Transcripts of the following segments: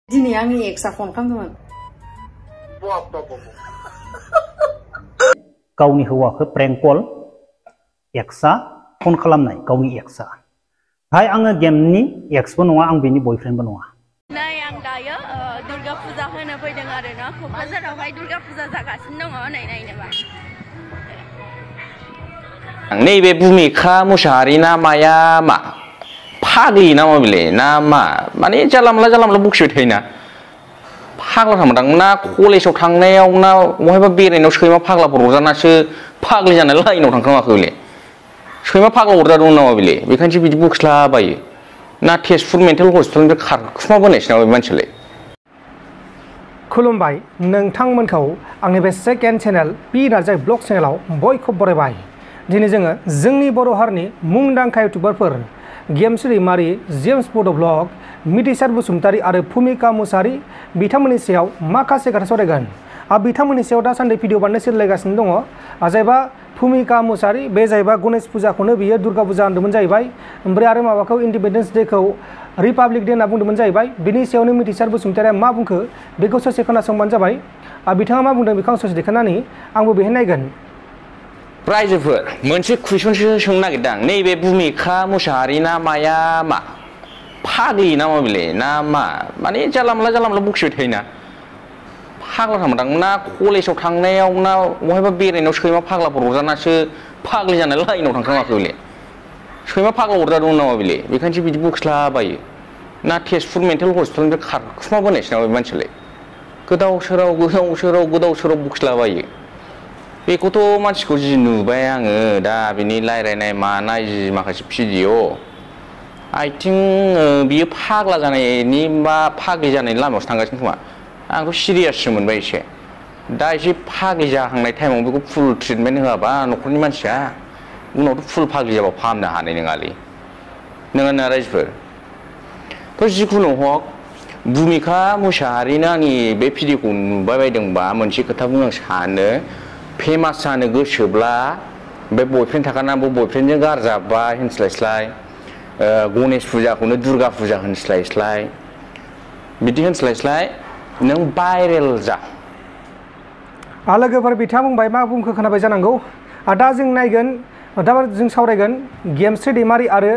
दिनै आंनि एक्सआ फन खालामदोंमोन। गावनि हौवाखौ प्रेंक कल एक्सआ फन खालामनाय गावनि एक्सआ भाई आङो गेमनि एक्सबो नङा आं बेनि बयफ्रेन्डबो नङा। नै आं दायो दुर्गा फुजा होनो फैदों आरोना क'क्राझारावहाय दुर्गा फुजा जागासिनो दङ नै नायनोबा नैबे भुमिखा मुसाहारि ना माया मा फाग्लि ना मा बेलाय ना मा माने जानला मोनला बखिबाय थायोना फाग्ला थांदां ना कलेजाव थांनायाव ना बहायबा बेरायनायाव सैमा फाग्लाफोर अरजानासो फाग्लि जानाय लाइनाव थांखामाखै बेलाय सैमा फाग्ला अरजादोंमोन नामा बेलाय बेखायनोसो बिदि बखिलाबायो ना तेजपुर मेन्टेल हस्पिटालनिफ्राय खारखुमाबोनायसो नामा बे मानसियालाय। खुलुमबाय नोंथांमोनखौ आंनि बे second channel P Narzary blog चेनेलाव बयखौबो बरायबाय। दिनै जोङो जोंनि बर' हारिनि मुंदांखा इउटुबारफोर गेमस्रि दैमारि, जेम्स बड' ब्लग, मिथिसार बसुमतारी आरो भुमिका मुसाहारि बिथांमोननि सायाव माखासे खोथा सावरायगोन। बिथांमोननि सायाव दासान्दि भिडिअ बानायनो सोलिगासिनो दङ। जायबा भुमिका मुसाहारि बे जाहैबाय गणेश फुजाखौनो बियो दुर्गा फुजा होनदोंमोन जाहैबाय। ओमफ्राय आरो माबाखौ इन्डिपेन्डेन्स डेखौ रिपाब्लिक डे होनना बुंदोंमोन जाहैबाय। बिनि सायावनो मिथिसार बसुमतारीया मा बुंखो बेखौ ससे खोनासंबानो जाबाय। बिथाङा मा बुंदों बेखौ आं ससे देखायनानै आंबो बेहाय नायगोन। रायजोफोर मोनसे कुइसनसो सोंनो नागिरदों नैबे भुमिखा मुसाहारि ना माया मा फाग्लि ना मा बेलाय ना मा माने जानला मोनला बखिबाय थायोना फाग्ला थांदां ना कलेजाव थांनायाव ना बहायबा बेरायनायाव सैमा फाग्लाफोर अरजानासो फाग्लि जानाय लाइनाव थांखामाखै बेलाय सैमा फाग्ला अरजादोंमोन नामा बेलाय बेखायनोसो बिदि बखिलाबायो ना तेजपुर मेन्टेल हस्पिटालनिफ्राय खारखुमाबोनायसो नामा बे मानसियालाय गोदाव सोराव बखिलाबायो। बेखौथ' मानसिखौ जि नुबाय आङो दा बिनि रायज्लायनाय मानाय जि माखासे भिडिअ' आइ थिंक बियो फाग्ला जानायनि बा फाग्लि जानायनि लामायावसो थांगासिनो खोमा आंथ' सिरियाससो मोनबाय एसे दा एसे फाग्लि जाहांनाय टाइमाव बेखौ फुल ट्रिटमेन्ट होआबा न'खरनि मानसिया उनावथ' फुल फाग्लि जाबा फाहामनो हानाय नङालै नोङा रायजोफोर थ' जिखुनु हक भुमिखा मुसाहारिनो आंनि बे भिडिअ'खौ नुबाय बायदोंबा मोनसे खोथा बुंनो आं सानो फेमास जानो गोसोब्ला बे बयफ्रेन्ड थाखाना बयफ्रेन्डजों गारजाबाय होनस्लायस्लाय गणेश फुजाखौनो दुर्गा फुजा होनस्लायस्लाय बिदि होनस्लायस्लाय नों भाइरेल जा। लोगोफोर बिथाङा बुंबाय मा बुंखो खोनाबाय जानांगौ। दा जों नायगोन दा जों सावरायगोन गेमस्रि दैमारि आरो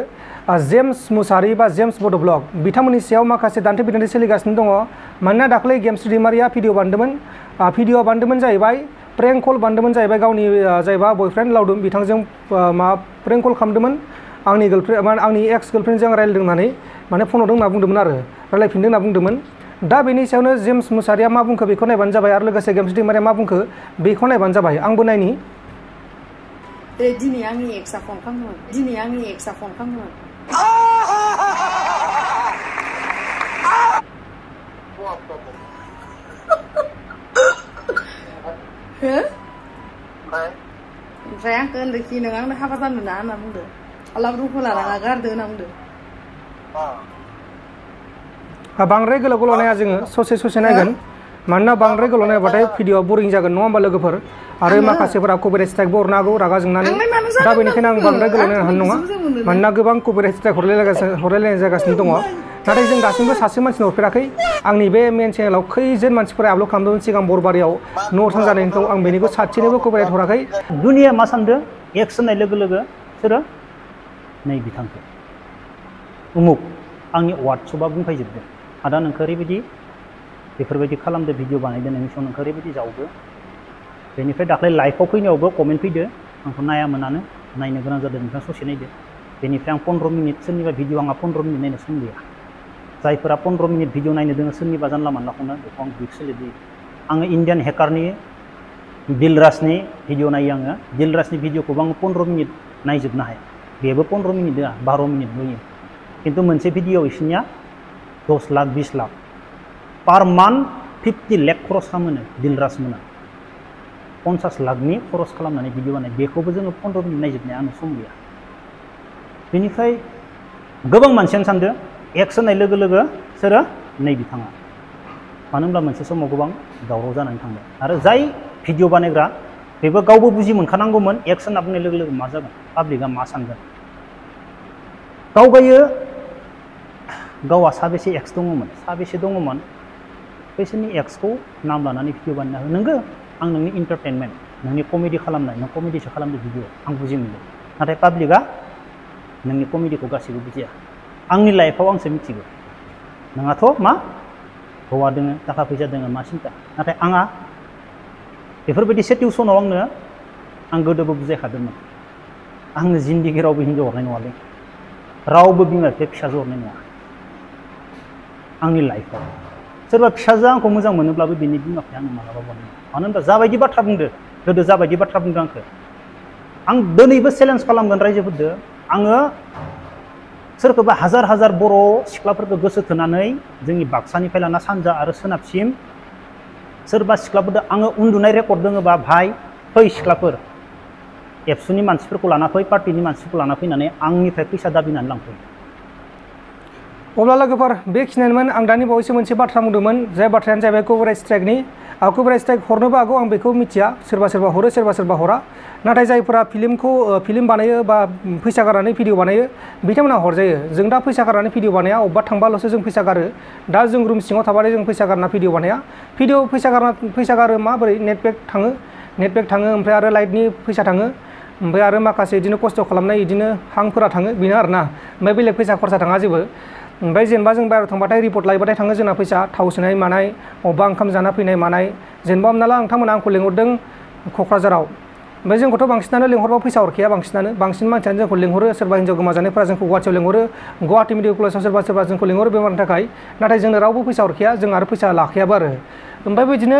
जेम्स मुसाहारि बा जेम्स बड' ब्लग बिथांमोननि सायाव माखासे दान्थे बिदान्थे सोलिगासिनो दङ। मानोना दाख्लै गेमस्रि दैमारिया भिडिअ बानायदोंमोन जाहैबाय प्रेंक कल बानायदोंमोन जाहैबाय गावनि जायबा बयफ्रेन्ड लावदुम बिथांजों मा प्रेंक कल खालामदोंमोन आंनि गार्लफ्रेन्ड आंनि एक्स गार्लफ्रेन्डजों रायज्लायदों होननानै माने फन हरदों होनना बुंदोंमोन आरो रायज्लायफिनदों होनना बुंदोंमोन। दा बेनि सायावनो जेम्स मुसाहारिया मा बुंखो बेखौ नायबानो जाबाय आरो लोगोसे गेमस्रि दैमारिया मा बुंखो बेखौ नायबानो जाबाय आंबो नायनि। दिनै आंनि एक्सआ फन खालामदोंमोन। ओमफ्राय आंखौ उन्दैखि नों आंनो हाबा जानो ना होनना बुंदो आलाब्रुखौ लानाङा गारदो होनना बुंदो। बांद्राय गोलाव नाया जोङो ससे नायगोन मानोना बांद्राय गोलाव नायबाथाय भिडिअआ बरिं जागोन नङा होमबा लोगोफोर आरो माखासेफोरा कपिराइट स्ट्राइकबो हरनो हागौ रागा जोंनानै दा बेनिखायनो आं बांद्राय गोलाव नायनो हानाय नङा मानोना गोबां कपिराइट स्ट्राइक हरलायलायनाय जागासिनो दङ। नाथाय जों दासिमबो सासे मानसिनो हरफेराखै आंनि बे मेन चेनेलाव खैजोन मानसिफोरा आपल'ड खालामदोंमोन सिगां बरबारियाव न' थांजानायखौ आं बेनिखौ सासेनोबो कपिराइट हराखै। दुनिया मा सानदों एक्स होननाय लोगो लोगो सोरो नै बिथांखौ उमुक आंनि वाट्सएपआ बुंफैजोबदों आदा नोंखौ ओरैबायदि बेफोरबायदि खालामदो भिडिअ बानायदो नोंनि सायाव नोंखौ ओरैबायदि जावदो बेनिफ्राय दाख्लै लाइफआव फैनायावबो कमेन्ट फैदो आंथ' नायामोनानो नायनो गोनां जादों नोंथाङा ससे नायदो बेनिफ्राय आं 15 मिनिट सोरनिबा भिडिअ आंहा 15 मिनिट नायनो सम गैया जायफोरा 15 मिनिट भिडिअ नायनो दोङो सोरनिबा जानला मानलाखौनो बेखौ आं बिग सोलिदो आङो इण्डियान हेकारनि दिलराजनि भिडिअ नायो आङो दिलराजनि भिडिअखौबो आङो 15 मिनिट नायजोबनो हाया बेबो 15 मिनिट होआ 12 मिनिट होयो खिन्थु मोनसे भिडिअ बिसोरनिया 10 लाख 20 लाख पार मान्थ 50 लाख खरस खालामो दिलराज मोना 50 लाखनि खरस खालामनानै भिडिअ बानाय बेखौबो जोङो 15 मिनिट नायजोबनाया आंनो सम गैया। बेनिफ्राय गोबां मानसियानो सानदों एक्स होननाय लोगो लोगो सोरो नै बिथाङा मानो होनब्ला मोनसे समाव गोबां दावराव जानानै थांबाय आरो जाय भिडिअ बानायग्रा बेबो गावबो बुजि मोनखानांगौमोन एक्स होनना बुंनाय लोगो लोगो मा जागोन पाब्लिकआ मा सानगोन गावगायो गावा साबेसे एक्स दङमोन साबेसे दङमोन बैसोरनि एक्सखौ नाम लानानै भिडिअ बानायना हो नोंगो आं नोंनि इन्टारटेनमेन्ट नोंनि कमेडि खालामनाय नों कमेडिसो खालामदो भिडिअ आं बुजि मोनदों नाथाय पाब्लिकआ नोंनि कमेडिखौ गासैबो बुजिया आंनि लाइफआव आंसो मिथिगौ नोंहाथ' मा हौवा दोङो थाखा फैसा दोङो मा सिन्था नाथाय आंहा बेफोरबायदि सिटुएसनाव आं गोदोबो बुजायखादोंमोन आंनो जिन्दगि रावबो हिनजाव हरनाय नङालै रावबो बिमा बिफाया फिसाजो हरनाय नङा आंनि लाइफआव सोरबा फिसाजोआ आंखौ मोजां मोनोब्लाबो बिनि बिमा बिफाया आंनो मालाबा हरनाय नङा मानो होनबा जाबायदि बाथ्रा बुंदो गोदो जाबायदि बाथ्रा बुंदों आंखौ आं दिनैबो चेलेन्ज खालामगोन रायजोफोरदो आङो सोरखौबा हाजार हाजार बर' सिख्लाफोरखौ गोसो थोनानै जोंनि बाक्सानिफ्राय लाना सानजा आरो सोनाबसिम सोरबा सिख्लाफोरदो आङो उन्दुनाय रेकर्ड दोङोबा भाइ फै सिख्लाफोर एबसुनि मानसिफोरखौ लाना फै पार्टिनि मानसिफोरखौ लाना फैनानै आंनिफ्राय फैसा दाबिनानै लांफै अब्ला लोगोफोर बेखिनियानोमोन आं दानि बावैसो मोनसे बाथ्रा बुंदोंमोन जाय बाथ्रायानो जाहैबाय कपिराइट स्ट्राइकनि कपिराइट स्ट्राइक हरनोबो हागौ आं बेखौ मिथिया सोरबा सोरबा हरो सोरबा सोरबा हरा नाथाय जायफोरा फिल्म बानायो बा फैसा गारनानै भिडिअ बानायो बिथांमोना हरजायो जों दा फैसा गारनानै भिडिअ बानाया अबेबा थांबाल'सो जों फैसा गारो दा जों रुम सिङाव थाबाथाय जों फैसा गारना भिडिअ बानाया फैसा गारो माबोरै नेटपेक थाङो ओमफ्राय आरो लाइटनि फैसा थाङो ओमफ्राय आरो माखासे बिदिनो खस्थ' खालामनाय बिदिनो हांफोरा थाङो बेनो आरोना ओमफ्राय बेलेग फैसा खरसा थाङा जेबो ओमफ्राय जेनेबा जों बाहेरायाव थांबाथाय रिपर्ट लायोबाथाय थाङो जोंना फैसा थाव सोनाय मानाय अबेबा ओंखाम जाना फैनाय मानाय जेनेबा हमना ला नोंथांमोना आंखौ लेंहरदों क'क्राझाराव ओमफ्राय जोंखौथ' बांसिनानो लेंहरबा फैसा हरखाया बांसिन मानसियानो जोंखौ लेंहरो सोरबा हिन्जाव गोमाजानायफोरा जोंखौ गुवाहाटियाव लेंहरो गुवाहाटि मेडिकेल कलेजाव सोरबा जोंखौ लेंहरो बेमारनि थाखाय नाथाय जोंनो रावबो फैसा हरखाया जों आरो फैसा लाखायाबो आरो ओमफ्राय बिदिनो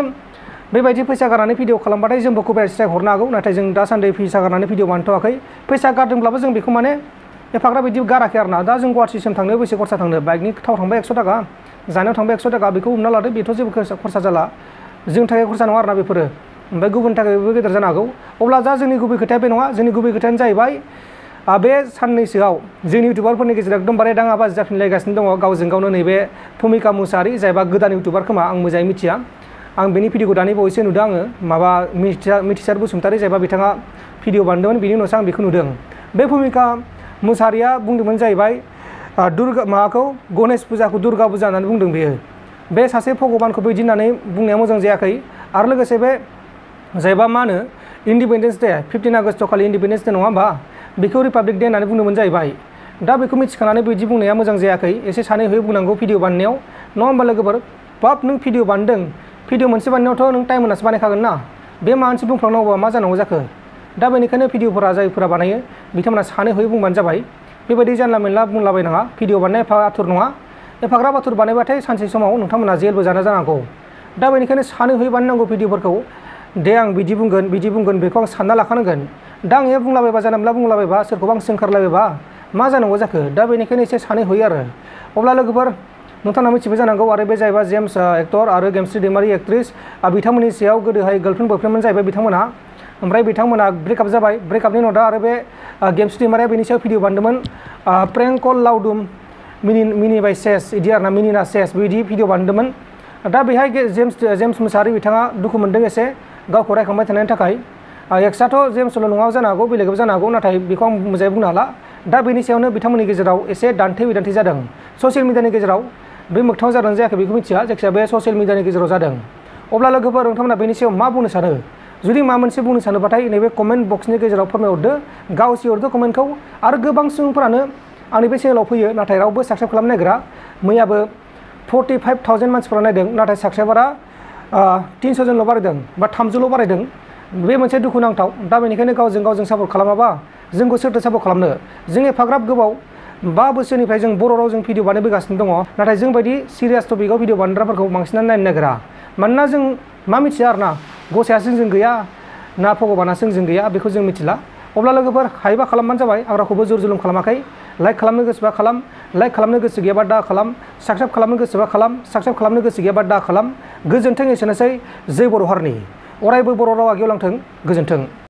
बेबायदि फैसा गारनानै भिडिअ खालामबाथाय जोंबो कपिराइट स्ट्राइक हरनो हागौ नाथाय जों दासान्दि फैसा गारनानै भिडिअ बानायथ'वाखै फैसा गारदोंब्लाबो जों बेखौ माने एफाग्राब बिदि गाराखै आरोना दा जों गुवाहाटिसिम थांनो बेसे खरसा थांनो बाइकनि थाव थांबाय 100 थाखा जानायाव थांबाय 100 थाखा बेखौ हमना लादो बेथ' जेबो खरसा जाला जोंनि थाखाय खरसा नङा आरोना बेफोरो ओमफ्राय गुबुननि थाखायबो गेदेर जानो हागौ अब्ला दा जोंनि गुबै खोथाया बे नङा जोंनि गुबै खोथायानो जाहैबाय बे साननैसोआव जोंनि इउटुबारफोरनि गेजेराव एकदमबारे दाङाबाजि जाफिनलायगासिनो दङ गावजों गावनो नैबे भुमिका मुसाहारि जायबा गोदान इउटुबार खोमा आं मोजाङै मिथिया आं बेनि भिडिअखौ दानि बावैसो नुदों आङो माबा मिथिसार बसुमतारी जायबा बिथाङा भिडिअ बानायदोंमोन बिनि उनावसो आं बेखौ नुदों बे भुमिका मुसाहारिया बुंदोंमोन जाहैबाय गणेश फुजाखौ दुर्गा फुजा होननानै बुंदों बेयो बे सासे भगबानखौ बिदि होननानै बुंनाया मोजां जायाखै आरो लोगोसे बे जायबा मा होनो इन्डिपेन्डेन्स डे 15 आगस्ट खालि इन्डिपेन्डेन्स डे नङा होमबा बेखौ रिपाब्लिक डे होननानै बुंदोंमोन जाहैबाय दा बेखौ मिथिखानानै बिदि बुंनाया मोजां जायाखै एसे सानै हयै बुंनांगौ भिडिअ बानायनायाव नङा होमबा लोगोफोर बाब नों भिडिअ बानायदों भिडिअ मोनसे बानायनायावथ' नों टाइम होनासो बानायखागोन ना बे माबा मोनसे बुंफ्लांनांगौबा मा जानांगौ जाखो दा बेनिखायनो भिडिअफोरा जायफोरा बानायो बिथांमोना सानै हयै बुंबानो जाबाय बेबायदि जानला मेनला बुंलाबायनाङा भिडिअ बानायनाय एफा आथुर नङा एफाग्राब आथुर बानायबाथाय सानसे समाव नोंथांमोना जेलबो जानांगौ दा बेनिखायनो सानै हयै बानायनांगौ भिडिअफोरखौ दे आं बिदि बुंगोन बेखौ आं सानना लाखानांगोन दा आं बुंलाबायबा जानला बुंलाबायबा सोरखौबा आं सोंखारलाबायबा मा जानांगौ जाखो दा बेनिखायनो एसे सानै हयै आरो अब्ला लोगोफोर नोंथाङा मिथिबाय जानांगौ आरो बे जाहैबाय जेम्स एक्टर आरो गेमस्रि दैमारि एक्ट्रिस बिथांमोननि सायाव गोदोहाय गार्लफ्रेन्ड बयफ्रेन्डमोन जाहैबाय बिथांमोनहा ओमफ्राय बिथांमोना ब्रेकआप जाबाय ब्रेकआपनि उनाव दा आरो बे गेमस्रि दैमारिया बेनि सायाव भिडिअ बानायदोंमोन प्रेंक कल लावदुम मिनि बाय सेस बिदि आरोना मिनिना सेस बिदि भिडिअ बानायदोंमोन दा बेहाय जेम्स मुसाहारि बिथाङा दुखु मोनदों एसे गावखौ रायखांबाय थानायनि थाखाय एक्सआथ' जेम्सल' नङा जानो हागौ बेलेगबो जानो हागौ नाथाय बेखौ आं मोजाङै बुंनो हाला दा बेनि सायावनो बिथांमोननि गेजेराव एसे दान्थे बिदान्थे जादों ससियेल मिडियानि गेजेराव बे मोगथाङाव जादों जायाखै बेखौ मिथिया जायखिजाया बे ससियेल मिडियानि गेजेराव जादों अब्ला लोगोफोर नोंथांमोना बेनि सायाव मा बुंनो सानो जुदि माबा मोनसे बुंनो सानोबाथाय नैबे कमेन्ट बक्सनि गेजेराव फोरमायहरदो गावसि हरदो कमेन्टखौ आरो गोबां सुबुंफोरानो आंनि बे चेनेलाव फैयो नाथाय रावबो साबस्क्राइब खालामनो नागिरा मैयाबो 45,000 मानसिफोरा नायदों नाथाय साबस्क्राइबारा 300 जनल' बारायदों बा 300ल' बारायदों बे मोनसे दुखुनांथाव दा बेनिखायनो गावजों सापर्ट खालामाबा जोंखौ सोरथो सापर्ट खालामनो जों एफाग्राब गोबाव 5 बोसोरनिफ्राय जों बर' रावजों भिडिअ बानायबोगासिनो दङ नाथाय जों बायदि सिरियास टपिकआव भिडिअ बानायग्राफोरखौ बांसिनानो नायनो नागिरा मानोना जों मा मिथिया आरोना गसाया जोंजों गैया ना भगबाना जोंजों गैया बेखौ जों मिथिला अब्ला लोगोफोर हायोबा खालामबानो जाबाय आं रावखौबो जोर जुलुम खालामाखै लाइक खालामनो गोसोबा खालाम लाइक खालामनो गोसो गैयाबा दा खालाम साबस्क्राइब खालामनो गोसोबा खालाम साबस्क्राइब खालामनो गोसो गैयाबा दा खालाम गोजोन्थों एसेनोसै जै बर' हारिनि अरायबो बर' रावा गेवलांथों गोजोन्थों।